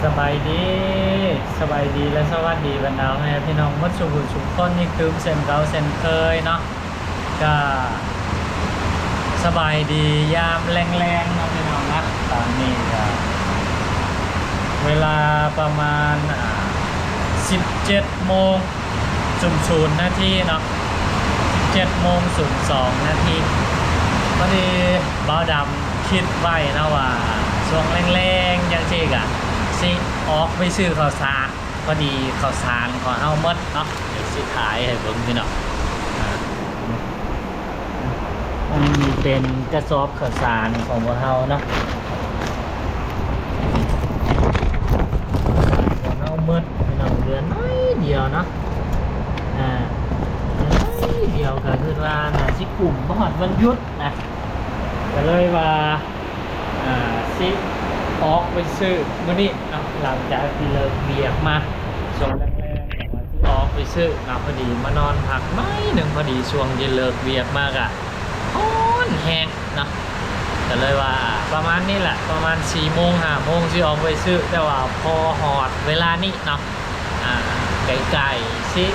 ສະບາຍດີ ສະບາຍດີ ແລະ ສະຫວັດດີບັນດາພໍ່ແມ່ພີ່ນ້ອງໝົດສູ່ຜູ້ສູ່ຄົນອີກຄືເຊັ່ນເກົ່າເຊັ່ນເຄີຍເນາະ. ກະສະບາຍດີຍາມແລງໆເນາະພີ່ນ້ອງນະ. ຕອນນີ້ກະເວລາປະມານ ອາ ສິບເຈັດໂມງ ຊຸມສູນນາທີເນາະ ສິບເຈັດໂມງສູນສອງນາທີ. ພໍດີບ່າວດຳຄິດໄວ້ເນາະວ່າ ຊ່ວງແລງໆຈັ່ງຊີ້ກະຊິອອກໄປຊື້ເຂົ້າສານ. ພໍດີເຂົ້າສານຂອງເຮົາໝົດເນາະ ດຽວຊິຖ່າຍໃຫ້ເບິ່ງພີ່ນ້ອງ. ອາ ອັນນີ້ເປັນກະສອບເຂົ້າສານຂອງພວກເຮົາເນາະ ຂອງເຮົາໝົດພີ່ນ້ອງ ເຫຼືອໜ້ອຍດຽວເນາະ. ອາ ໜ້ອຍດຽວກະຄິດວ່າໜ້າຊິກຸ້ມ ບໍ່ຮອດວັນຢຸດນະ ກະເລີຍວ່າ ອາ ຊິອອກໄປຊື້ມື້ນີ້ເນາະ ຫຼັງຈາກທີ່ເລີກວຽກມາ ຊ່ວງແລງໆ ກະວ່າຊິອອກໄປຊື້ເນາະ. ພໍດີມານອນພັກໜ້ອຍໜຶ່ງ ພໍດີຊ່ວງທີ່ເລີກວຽກມາກະຮ້ອນແຮງເນາະ ກະເລີຍວ່າປະມານນີ້ແຫຼະ ປະມານສີ່ໂມງ ຫ້າໂມງຊິອອກໄປຊື້. ແຕ່ວ່າພໍຮອດເວລານີ້ເນາະ ອາ ໃກ້ໆຊິ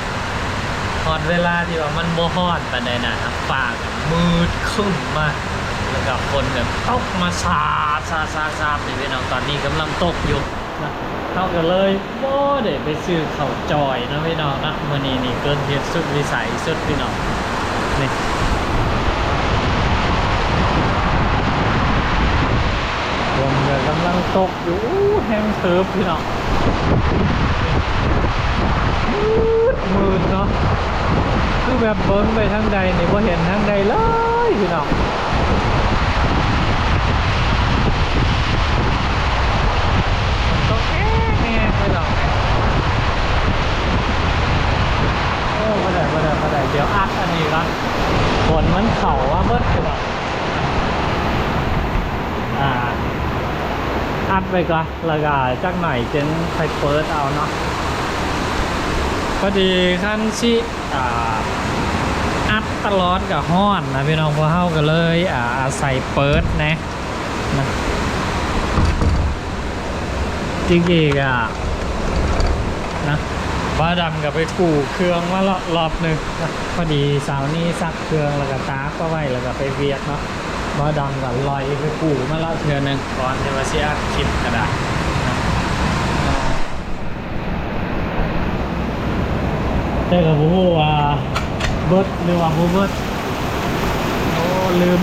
ຮອດເວລາທີ່ວ່າມັນບໍ່ຮ້ອນປານໃດນະ ຟ້າກະມືດຄຶ້ມມາ ແລ້ວກະຝົນກະຕົກມາສາດໆໆນີ້ພີ່ນ້ອງ. ຕອນນີ້ກຳລັງຕົກຢູ່ນະ ເຮົາກະເລີຍບໍ່ໄດ້ໄປຊື້ເຂົ້າຈອຍເນາະພີ່ນ້ອງເນາະ. ມື້ນີ້ນີ້ເກີດເຫດສຸດວິໄສສຸດພີ່ນ້ອງ ນີ້ ຝົນກະກຳລັງຕົກ ໂອ້ ແຮງເຕີບພີ່ນ້ອງ ມືດໆເນາະ ຄືແບບເບິ່ງໄປທາງໃດນີ້ບໍ່ເຫັນທາງໃດເລີຍພີ່ນ້ອງ. ຝົນຕົກແຮງໆພີ່ນ້ອງ ໂອ້ ບໍ່ໄດ້ ບໍ່ໄດ້ ບໍ່ໄດ້ ດຽວອັດອັນນີ້ກ່ອນ ຝົນມັນເຂົ້າມາເບິດພີ່ນ້ອງ. ອາ ອັດໄວ້ກ່ອນ ແລ້ວກະຈັກໜ້ອຍຈຶ່ງຄ່ອຍເປີດເອົາເນາະ. ພໍດີຄັນຊິ ອາ ອັດຕະຫຼອດກະຮ້ອນນະພີ່ນ້ອງ ພວກເຮົາກະເລີຍ ອາ ອາໄສເປີດແດ່ນະ. ຈິງໆກະນະ ບ່າວດຳກະໄປກູ້ເຄື່ອງມາລະ ລອບໜຶ່ງນະ. ພໍດີສາວນີ້ຊັກເຄື່ອງ ແລ້ວກະຕາກມາໄວ້ ແລ້ວກະໄປວຽກເນາະ. ບ່າວດຳກະລອຍໄປກູ້ມາລະເທື່ອໜຶ່ງ ກ່ອນທີ່ວ່າຊິອັດຄລິບກະໄດ້ນະ. ແຕ່ກະບໍ່ຮູ້ວ່າເບິດ ຫຼືວ່າບໍ່ເບິດ. ໂອ້ ລືມ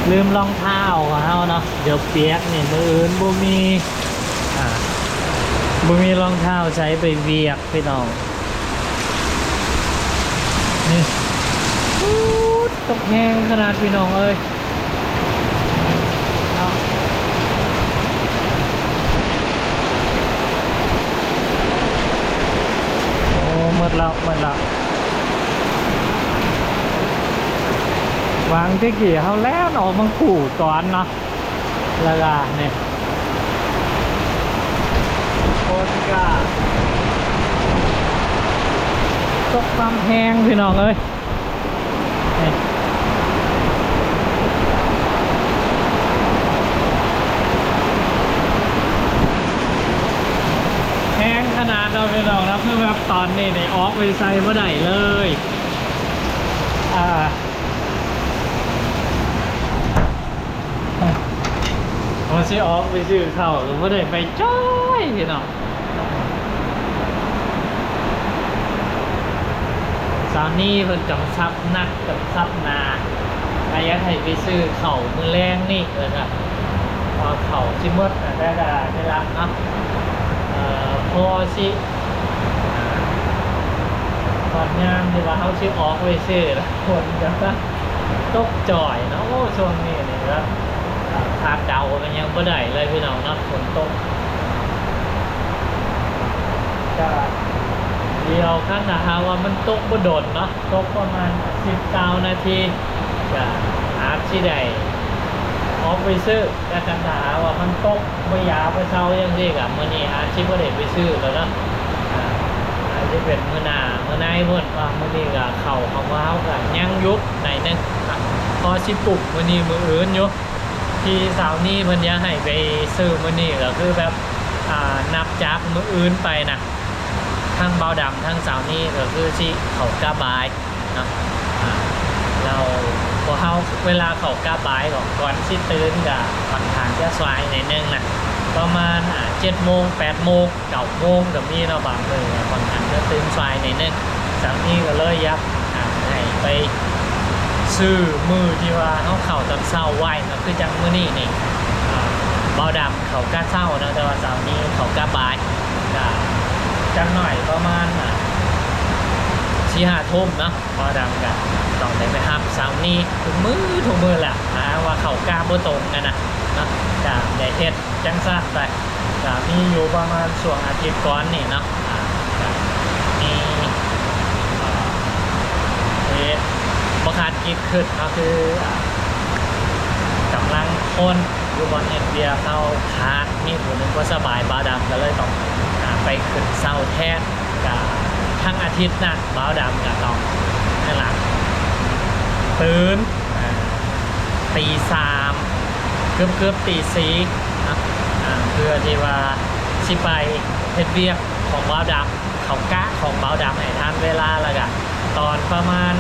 ລືມລອງເທົ້າຂອງເຮົາເນາະ ດຽວປຽກນີ້ ມື້ອື່ນບໍ່ມີ ອາ ບໍ່ມີລອງເທົ້າໃສ່ໄປວຽກພີ່ນ້ອງ. ນີ້ ໂອ້ ຕົກແຮງຂະໜາດພີ່ນ້ອງເອີຍ. ເນາະ ໂອ້ ໝົດແລ້ວ ໝົດແລ້ວ. ຫວ່າງແຕ່ກີ້ເຮົາແລ່ນອອກມາກູ້ກ່ອນເນາະ ແລ້ວກະນີ້ ຝົນກະຕົກມາແຮງພີ່ນ້ອງເອີຍ. ນີ້ ແຮງຂະໜາດເນາະພີ່ນ້ອງເນາະ ຄືແບບຕອນນີ້ນີ້ອອກໄປໃສບໍ່ໄດ້ເລີຍ. ອາ ວ່າຊິອອກໄປຊື້ເຂົ້າກະບໍ່ໄດ້ໄປຈ້ອຍພີ່ນ້ອງ. ສາວນີ້ເພິ່ນກຳຊັບນັກກຳຊັບໜ້າ ກະຢາກໃຫ້ໄປຊື້ເຂົ້າມື້ແລງນີ້ວ່າຊັ້ນ ເພາະເຂົ້າຊິໝົດແລ້ວ ແຕ່ກະໄດ້ລະເນາະ. ເອີ ພໍຊິ ອາ ຮອດຍາມທີ່ວ່າເຮົາຊິອອກໄປຊື້ລະ ຝົນກະ ຕົກຈ່ອຍເນາະ. ໂອ້ ຊ່ວງນີ້ນີ້ແບບ ອາ ຄາດເດົາມັນຍັງບໍ່ໄດ້ເລີຍພີ່ນ້ອງເນາະ ຝົນຕົກ. ກະດຽວຄັນຖ້າຫາກວ່າມັນຕົກບໍ່ດົນເນາະ ຕົກປະມານສິບ ຊາວນາທີ ກະອາດຊິໄດ້ອອກໄປຊື້. ແຕ່ຄັນຖ້າຫາກວ່າມັນຕົກບໍ່ຢາບໍ່ເຊົາຈັ່ງຊີ້ ກະມື້ນີ້ອາດຊິບໍ່ໄດ້ໄປຊື້ແລ້ວເນາະ. ອາ ອາດຊິເປັນມື້ໜ້າມື້ໃນພຸ້ນ ເພາະມື້ນີ້ກະເຂົ້າຂອງພວກເຮົາກະຍັງຢູ່ໜ້ອຍໜຶ່ງ ພໍຊິປຸກມື້ນີ້ມື້ອື່ນຢູ່. ທີ່ສາວນີ້ເພິ່ນຢາກໃຫ້ໄປຊື້ມື້ນີ້ກະຄືແບບ ອ່າ ນັບຈາກມື້ອື່ນໄປນະ ທັງບ່າວດຳທັງສາວນີກໍຄືຊິເຂົ້າກະບ່າຍເນາະ. ອ່າ ແລ້ວພວກເຮົາເວລາເຂົ້າກະບ່າຍກໍກ່ອນຊິຕື່ນກໍຂ້ອນຂ້າງຈະສາຍໜ້ອຍໜຶ່ງນະ ປະມານ ອ່າ ເຈັດໂມງ ແປດໂມງ ເກົ້າໂມງກໍມີເນາະ. ບາງມື້ກໍຂ້ອນຂ້າງຈະຕື່ນສາຍໜ້ອຍໜຶ່ງ ສາວນີກໍເລີຍຢາກ ອ່າ ໃຫ້ໄປຊື້ມື້ທີ່ວ່າເຮົາເຂົ້າຕອນເຊົ້າໄວ້ເນາະ ຄືຈັ່ງມື້ນີ້ນີ້ ອ່າ ບ່າວດຳເຂົ້າກະເຊົ້າເນາະ ແຕ່ວ່າສາວນີເຂົ້າກະບ່າຍ. ກະຈັກໜ້ອຍປະມານ ອ່າ ສີ່ຫ້າທຸ່ມເນາະ ບ່າວດຳກະຕ້ອງໄດ້ໄປຮັບສາວນີທຸກມື້ທຸກມື້ແຫຼະ ຖ້າວ່າເຂົ້າກະບໍ່ຕົງຫັ້ນນະເນາະ ກະໄດ້ເຮັດ ຈັ່ງຊັ້ນໄປ ກະມີຢູ່ປະມານຊ່ວງອາທິດກ່ອນນີ້ເນາະ ອ່າ ກະມີ ເອີ ເຫດບໍ່ຄາດຄິດຂຶ້ນເນາະ ຄື ອ່າ ກຳລັງຄົນຢູ່ບ່ອນເຮັດວຽກເຮົາຂາດ ມີຜູ້ໜຶ່ງບໍ່ສະບາຍ ບ່າວດຳກໍເລີຍຕ້ອງ ອ່າ ໄປຂຶ້ນເຊົາແທນ. ກະທັງອາທິດນະ ບ່າວດຳກະຕ້ອງ ນັ້ນລະ ຕື່ນ ອ່າ ຕີສາມ ເກືອບໆຕີສີ່ເນາະ ອ່າ ເພື່ອທີ່ວ່າຊິໄປເຮັດວຽກຂອງບ່າວດຳ ເຂົ້າກະຂອງບ່າວດຳໃຫ້ທັນເວລາ ແລ້ວກະຕອນປະມານ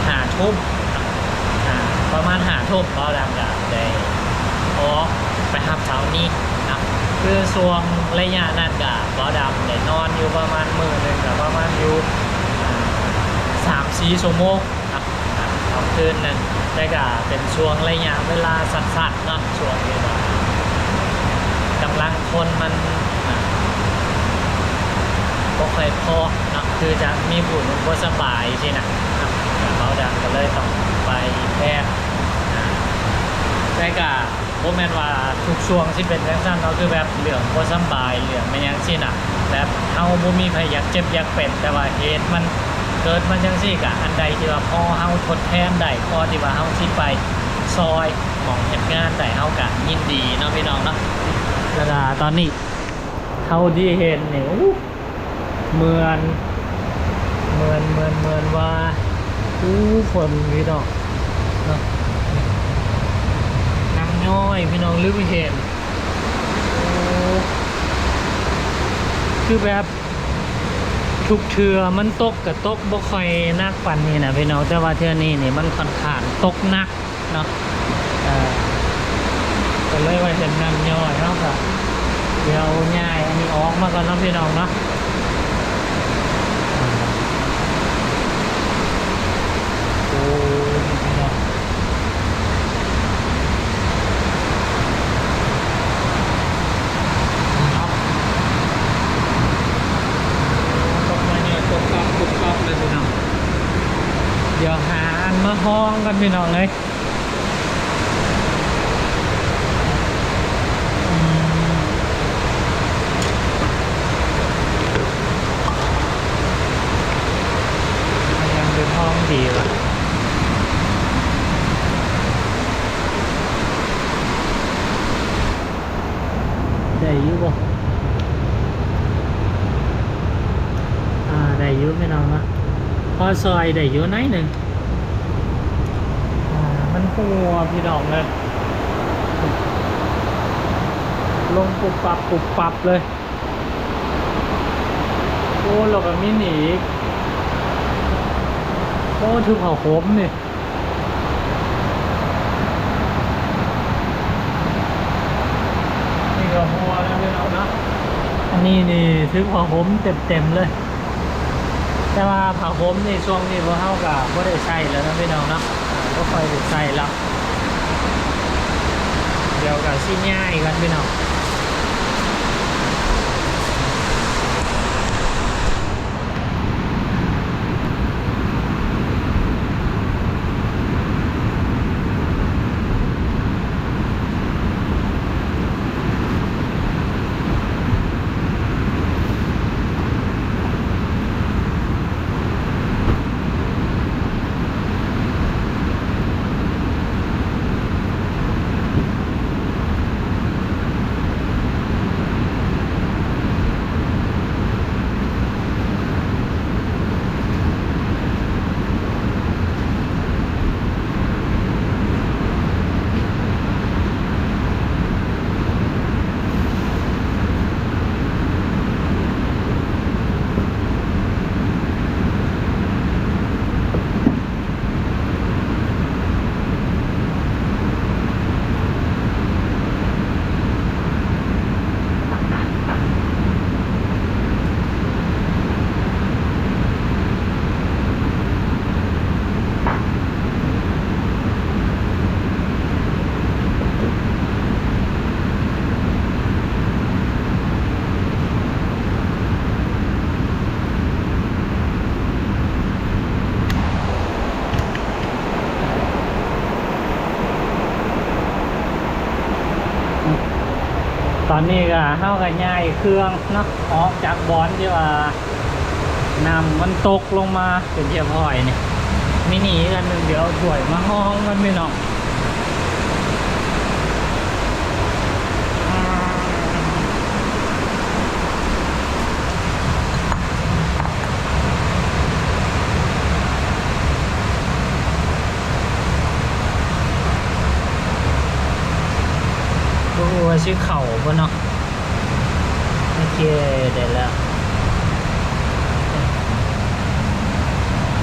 ຫ້າທຸ່ມເນາະ ອ່າ ປະມານຫ້າທຸ່ມ ບ່າວດຳກະໄດ້ອອກໄປຮັບສາວນີເນາະ. ຄືຊ່ວງໄລຍະນັ້ນກະບ່າວດຳໄດ້ນອນຢູ່ປະມານມື້ໜຶ່ງ ກະປະມານຢູ່ ອ່າ ສາມສີ່ຊົ່ວໂມງ ເນາະ ເອົາຄືນໜຶ່ງ ແຕ່ກະເປັນຊ່ວງໄລຍະເວລາສັ້ນໆເນາະ ຊ່ວງທີ່ວ່າກຳລັງຄົນມັນ ອ່າ ບໍ່ຄ່ອຍພໍເນາະ ຄືຈະມີຜູ້ໜຶ່ງບໍ່ສະບາຍຊີ້ນະ ບ່າວດຳກໍເລີຍຕ້ອງໄປແທນ. ອ່າ ແຕ່ກະ ບໍ່ແມ່ນວ່າທຸກຊ່ວງຊິເປັນຈັ່ງຊັ້ນເນາະ ຄືແບບເລື່ອງບໍ່ສຳບາຍ ເລື່ອງແມ່ນຫຍັງຊີ້ນະ ແບບເຮົາບໍ່ມີໃຜຢາກເຈັບຢາກເປັນ ແຕ່ວ່າເຫດມັນເກີດມາຈັ່ງຊີ້ ກະອັນໃດທີ່ວ່າພໍເຮົາທົດແທນໄດ້ ພໍທີ່ວ່າເຮົາຊິໄປຊ່ອຍໝ່ອງເຮັດງານໄດ້ ເຮົາກະຍິນດີເນາະ ພີ່ນ້ອງເນາະ. ແລ້ວກະຕອນນີ້ ເທົ່າທີ່ເຫັນນີ້ ໂອ້ ເໝືອນ ເໝືອນ ເໝືອນ ເໝືອນວ່າ ອູ້ ຝົນພີ່ນ້ອງເນາະ ນ້ຳຍ້ອຍພີ່ນ້ອງ ຫຼືເຫັນ ໂອ້ ຄືແບບທຸກເທື່ອມັນຕົກກະຕົກບໍ່ຄ່ອຍໜັກປານນີ້ນະພີ່ນ້ອງ ແຕ່ວ່າເທື່ອນີ້ນີ້ມັນຂ້ອນຂ້າງຕົກໜັກ ເນາະ ເອີ ກໍເລີຍວ່າເຫັນນ້ຳຍ້ອຍ ເຮົາກໍດຽວຍ້າຍອັນນີ້ອອກມາກ່ອນເນາະ ພີ່ນ້ອງເນາະ. ໂອ້ ພີ່ນ້ອງ ຕົກມາເຍອະ ຕົກປັບ ປຸບປັບເລີຍ ພີ່ນ້ອງ. ດຽວຫາອັນມາຮອງກ່ອນ ພີ່ນ້ອງເອີຍ. ຍັງເປັນຫ້ອງດີວະ ໄດ້ຢູ່ບໍ່? ອ່າ ໄດ້ຢູ່ ພີ່ນ້ອງເນາະ ພໍຊ່ອຍໄດ້ຢູ່ໜ້ອຍໜຶ່ງ. ອ່າ ມັນຮົ່ວ ພີ່ນ້ອງເອີຍ ລົງປຸບປັບປຸບປັບເລີຍ. ໂອ້ ແລ້ວກໍມີນີ້ອີກ ໂອ້ ຖືຜ້າຫົ່ມນີ້ ນີ້ກໍຮົ່ວແລ້ວ ພີ່ນ້ອງເນາະ. ອັນນີ້ນີ້ຖືຜ້າຫົ່ມເຕັມໆເລີຍ. ແຕ່ວ່າຜ້າຫົ່ມນີ້ ຊ່ວງນີ້ພວກເຮົາກໍບໍ່ໄດ້ໃຊ້ແລ້ວເນາະ ພີ່ນ້ອງເນາະ ບໍ່ຄ່ອຍໄດ້ໃຊ້ແລ້ວ. ດຽວກໍຊິຍ້າຍກ່ອນ ພີ່ນ້ອງ. ຕອນນີ້ກໍ ເຮົາກໍຍ້າຍເຄື່ອງເນາະ ອອກຈາກບ່ອນທີ່ວ່ານ້ຳມັນຕົກລົງມາເປັນທີ່ຮຽບຮ້ອຍນີ້. ມີໜີ້ອັນໜຶ່ງ ດຽວເອົາຖ້ວຍມາຮອງມັນ ພີ່ນ້ອງ. ບໍ່ຮູ້ວ່າຊິເຂົ້າບໍ່ເນາະ. ໂອເຄ ໄດ້ແລ້ວ.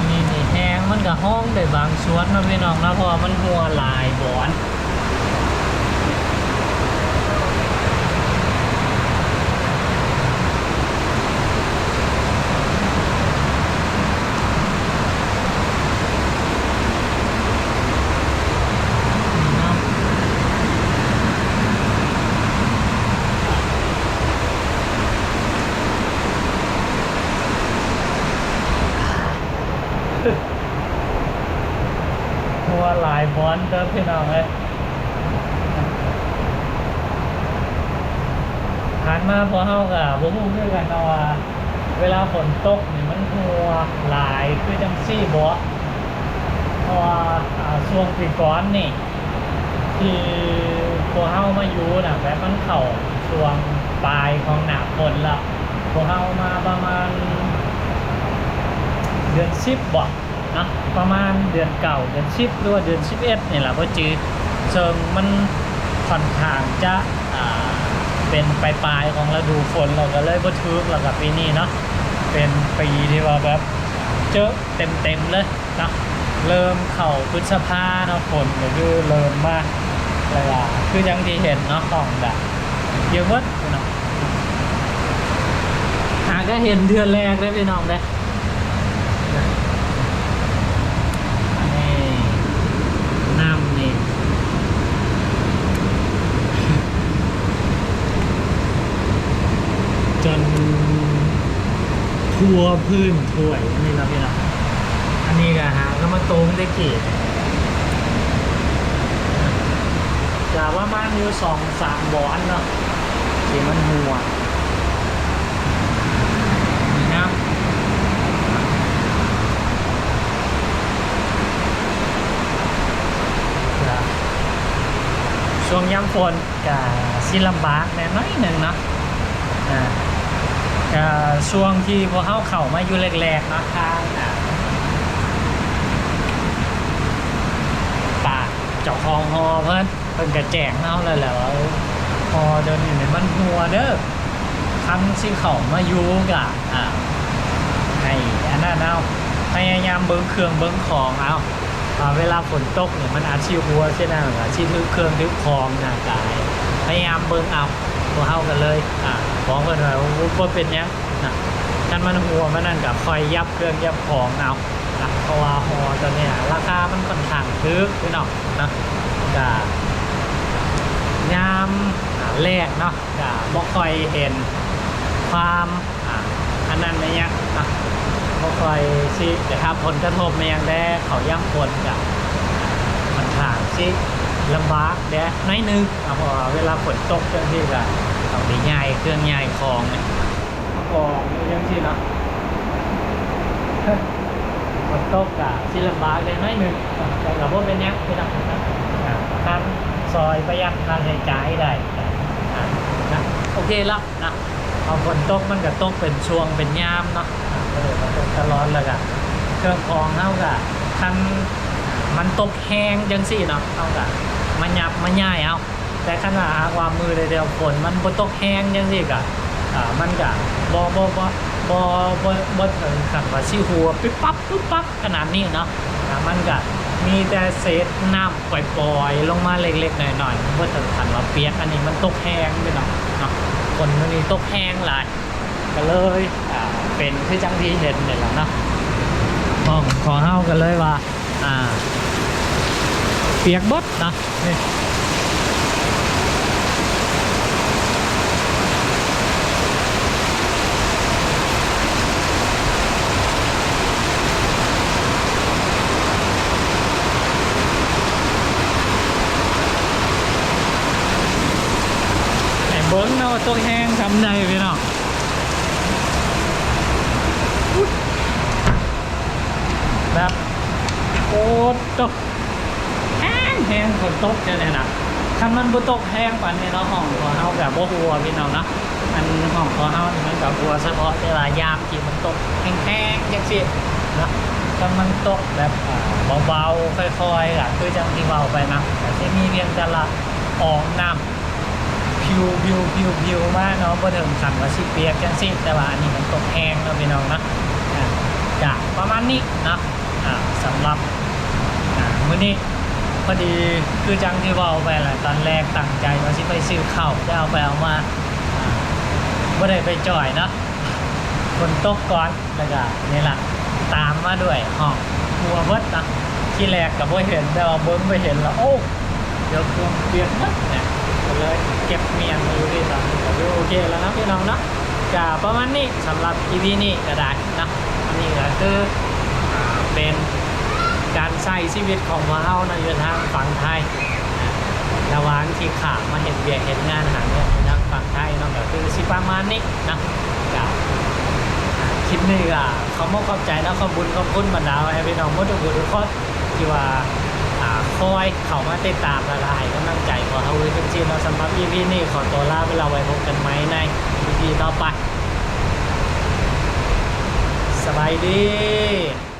ນີ້ ນີ້ແຮງມັນກໍຮອງໄດ້ບາງສ່ວນເນາະ ພີ່ນ້ອງເນາະ ເພາະວ່າມັນຮົ່ວຫຼາຍບ່ອນ. ຮົ່ວຫຼາຍບ່ອນເຕີບ ພີ່ນ້ອງເອີຍ. ຜ່ານມາພວກເຮົາກໍບໍ່ຮູ້ຄືກັນເນາະວ່າ ເວລາຝົນຕົກນີ້ມັນຮົ່ວຫຼາຍຄືຈັ່ງຊີ້ບໍ່? ເພາະວ່າ ອາ ຊ່ວງປີກ່ອນນີ້ ທີ່ພວກເຮົາມາຢູ່ນະ ແບບມັນເຂົ້າຊ່ວງປາຍຂອງໜ້າຝົນແລ້ວ. ພວກເຮົາມາປະມານເດືອນສິບບໍ ເນາະ ປະມານເດືອນເກົ້າ ເດືອນສິບ ຫຼືວ່າເດືອນສິບເອັດນີ້ລະ ບໍ່ຈື່. ເຊິ່ງມັນຂ້ອນຂ້າງຈະ ອ່າ ເປັນປາຍໆຂອງລະດູຝົນ ແລ້ວກໍເລີຍບໍ່ຖືກ. ແລ້ວກໍປີນີ້ເນາະ ເປັນປີທີ່ວ່າແບບເຈິເຕັມໆເລີຍເນາະ. ເລີ່ມເຂົ້າພຶດສະພາເນາະ ຝົນກໍຄືເລີ່ມມາ ແລ້ວກໍຄືຢ່າງທີ່ເຫັນເນາະ ຂອງກະເຍາະເບິດເນາະ. ຫາກໍເຫັນເທື່ອແລກເດ້ ພີ່ນ້ອງເດ້. ນີ້ ນ້ຳນີ້ຈົນທົ່ວພື້ນຖ້ວຍອັນນີ້ລະ ພີ່ນ້ອງ. ອັນນີ້ກໍຫາກໍມາໂຕ່ງແຕ່ກີ້ ກະປະມານຢູ່ສອງສາມບ່ອນເນາະ ທີ່ມັນຮົ່ວ. ນີ້ນະ ກະຊ່ວງຍາມຝົນກະຊິລຳບາກແດ່ໜ້ອຍໜຶ່ງເນາະ. ອາ ກະຊ່ວງທີ່ພວກເຮົາເຂົ້າມາຢູ່ແລກໆເນາະ ທາງ ອາ ປາກເຈົ້າຂອງຫໍ່ເພິ່ນ ເພິ່ນກະແຈ້ງເຮົາແລ້ວແຫຼະວ່າ ຫໍ່ເຈົ້ານີ້ມັນຮົ່ວເດີ້ ຄັນຊິເຂົ້າມາຢູ່ກະ ອາ ໃຫ້ອັນນັ້ນເອົາ ພະຍາຍາມເບິ່ງເຄື່ອງເບິ່ງຂອງເອົາ ອາ ເວລາຝົນຕົກນີ້ມັນອາດຊິຮົ່ວຊີ້ນະ ກະຊິຖືກເຄື່ອງຖືກຂອງນະ ກະໃຫ້ພະຍາຍາມເບິ່ງເອົາ. ພວກເຮົາກໍເລີຍ ອາ ບອກເພິ່ນວ່າ ໂອ້ ບໍ່ເປັນຫຍັງນະ ຄັນມັນຮົ່ວມານັ້ນກໍຄ່ອຍຢັບເຄື່ອງຢັບຂອງເອົານະ ເພາະວ່າຫໍ່ຕົວນີ້ລາຄາມັນຂ້ອນຂ້າງຖືກ ພີ່ນ້ອງເນາະ. ກະຍາມ ອາ ແລກເນາະ ກະບໍ່ຄ່ອຍເຫັນຄວາມ ອາ ອັນນັ້ນແມ່ນຫຍັງເນາະ ບໍ່ຄ່ອຍຊິໄດ້ຮັບຜົນກະທົບແມ່ນຫຍັງແດ່. ເຂົ້າຍາມຝົນກະຂ້ອນຂ້າງຊິລຳບາກແດ່ໜ້ອຍໜຶ່ງເນາະ ເພາະວ່າເວລາຝົນຕົກຈັ່ງຊີ້ກະຕ້ອງໄດ້ຍ້າຍເຄື່ອງຍ້າຍຂອງ ຂອງຈັ່ງຊີ້ເນາະ. ຝົນຕົກກະຊິລຳບາກແດ່ໜ້ອຍໜຶ່ງ ແຕ່ກະບໍ່ເປັນຫຍັງ ພີ່ນ້ອງເນາະ ກະຄັນຊ່ອຍປະຢັດຄ່າໃຊ້ຈ່າຍໄດ້ ອາ ນະ ໂອເຄລະ ນະ ເພາະຝົນຕົກມັນກະຕົກເປັນຊ່ວງເປັນຍາມເນາະ ອາ ບໍ່ໄດ້ວ່າຕົກຕະຫຼອດ. ແລ້ວກະເຄື່ອງຂອງເຮົາກະ ຄັນມັນຕົກແຮງຈັ່ງຊີ້ເນາະ ເຮົາກະມາຍັບມາຍ້າຍເອົາ. ແຕ່ຄັນວ່າຫາກວ່າມື້ໃດດຽວຝົນມັນບໍ່ຕົກແຮງຈັ່ງຊີ້ກະ ອາ ມັນກະບໍ່ ບໍ່ ບໍ່ ບໍ່ ບໍ່ ບໍ່ເຖິງຂັ້ນວ່າຊິຮົ່ວປຶບປັບປຶບປັບຂະໜາດນີ້ເນາະ ອາ ມັນກະມີແຕ່ເສດນ້ຳ ປ່ອຍໆລົງມາເລັກໆນ້ອຍໆ ບໍ່ເຖິງຂັ້ນວ່າປຽກ. ອັນນີ້ມັນຕົກແຮງເດ້ເນາະ ເນາະ ຝົນມື້ນີ້ຕົກແຮງຫຼາຍ ກໍເລີຍ ອ່າ ເປັນຄືຈັ່ງທີ່ເຫັນນີ້ແຫຼະເນາະ. ຫ້ອງຂອງເຮົາກໍເລີຍວ່າ ອ່າ ປຽກເບິດເນາະ ນີ້. ໃຫ້ເບິ່ງ ໂອ້ ຕົກແຮງສ່ຳໃດພີ່ນ້ອງ ແບບ ໂອ້ ຕົກແຮງໆ ຝົນຕົກຈັ່ງໃດນະ. ຄັນມັນບໍ່ຕົກແຮງປານນີ້ເນາະ ຫ້ອງຂອງເຮົາກະບໍ່ຮົ່ວພີ່ນ້ອງເນາະ. ອັນຫ້ອງຂອງເຮົານີ້ມັນກະຮົ່ວສະເພາະແຕ່ວ່າຍາມທີ່ມັນຕົກແຮງໆ ຈັ່ງຊີ້ເນາະ. ຄັນມັນຕົກແບບ ອ່າ ເບົາໆ ຄ່ອຍໆ ກະຄືຈັ່ງທີ່ເວົ້າໄປນະ ກະຊິມີພຽງແຕ່ລະອອງນ້ຳ ພິວໆໆໆ ມາເນາະ ບໍ່ເຖິງຂັ້ນວ່າຊິປຽກຈັ່ງຊີ້ ແຕ່ວ່າອັນນີ້ມັນຕົກແຮງເນາະພີ່ນ້ອງເນາະ. ອ່າ ກະປະມານນີ້ເນາະ ອ່າ ສຳລັບ ອ່າ ມື້ນີ້ ພໍດີຄືຈັ່ງທີ່ເວົ້າໄປແຫຼະ ຕອນແລກຕັ້ງໃຈວ່າຊິໄປຊື້ເຂົ້າ ແຕ່ເອົາໄປເອົາມາ ອ່າ ບໍ່ໄດ້ໄປຈ່ອຍເນາະ ຝົນຕົກກ່ອນ ແລ້ວກະນີ້ລະ ຕາມມາດ້ວຍຫ້ອງຮົ່ວເບິດເນາະ. ທີແລກກະບໍ່ເຫັນ ແຕ່ວ່າເບິ່ງໄປເຫັນລະ ໂອ້ ເກືອບຖ້ວມປຽກໝົດນະ ກະເລີຍເກັບມ້ຽນມາຢູ່ທີ່ຕອນນີ້ກະຖືໂອເຄແລ້ວເນາະພີ່ນ້ອງເນາະ. ກະປະມານນີ້ ສຳລັບອີພີນີ້ກະໄດ້ເນາະ. ອັນນີ້ກະຄື ອ່າ ເປັນການໃຊ້ຊີວິດຂອງພວກເຮົາເນາະ ຢູ່ທາງຝັ່ງໄທ ລະຫວ່າງທີ່ຂ້າມມາເຮັດວຽກເຮັດງານຫາເງິນຢູ່ທາງຝັ່ງໄທເນາະ ກະຄືຊິປະມານນີ້ເນາະ. ກະ ອ່າ ຄລິບນີ້ກະຂໍຂອບໃຈເນາະ ຂອບບຸນຂອບຄຸນບັນດາພໍ່ແມ່ພີ່ນ້ອງໝົດທຸກຜູ້ທຸກຄົນ ທີ່ວ່າ ອ່າ ຄອຍເຂົ້າມາຕິດຕາມ ແລະ ໃຫ້ກຳລັງໃຈພວກເຮົາຢູ່ຈັ່ງຊີ້ເນາະ. ສຳລັບອີພີນີ້ຂໍຕົວລາໄປແລ້ວ ໄວ້ພົບກັນໃໝ່ໃນອີພີຕໍ່ໄປ. ສະບາຍດີ.